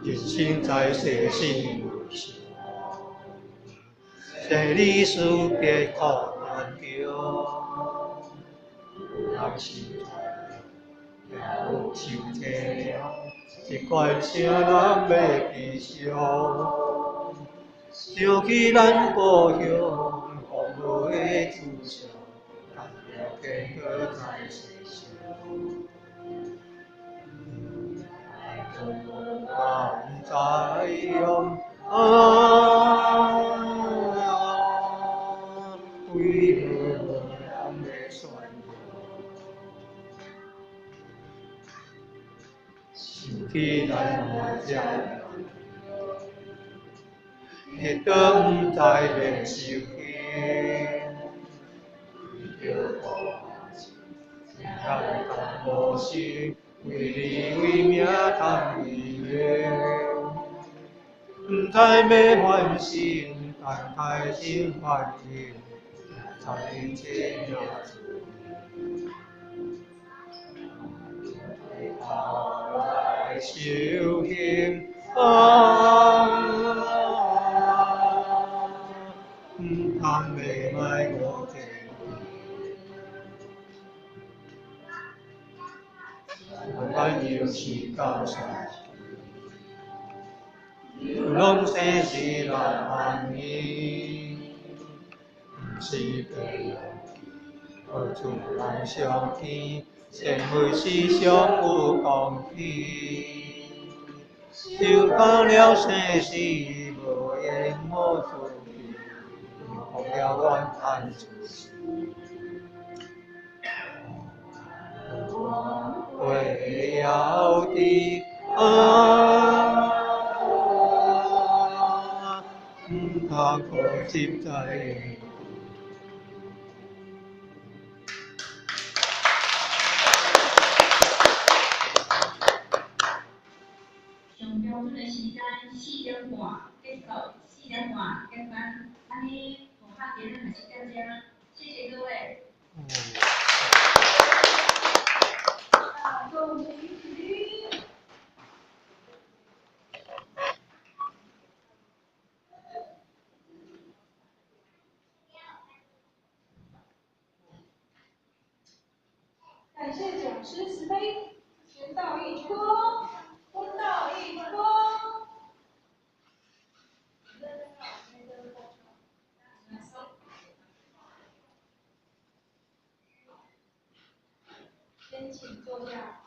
人生在世心无常，生离死别苦难强，有人心也有受体谅，这款啥人欲悲伤？想起咱故乡，风雨的祖上，咱了天阁在世上。毋知影啊，为何无人欲宣扬？想起咱母家，彼当毋知欲受刑，为著国家，咱甘无心，为利为名贪为荣，毋知欲反省，等待心反应，才这样子。回头来修行啊，毋通袂歹误天地。咱要是到山，拢世事难安宁，毋是白用何处人相见？善为是上有公平。想看了世事无缘无注定，放了怨叹自私。会晓得啊，毋通固执在。上标准的时间4点半结束，4点半结班，按呢符合今日嘛是点钟，谢谢各位。大众起立。感谢讲师慈悲，先到一鞠躬，昏到一鞠躬。先请坐下。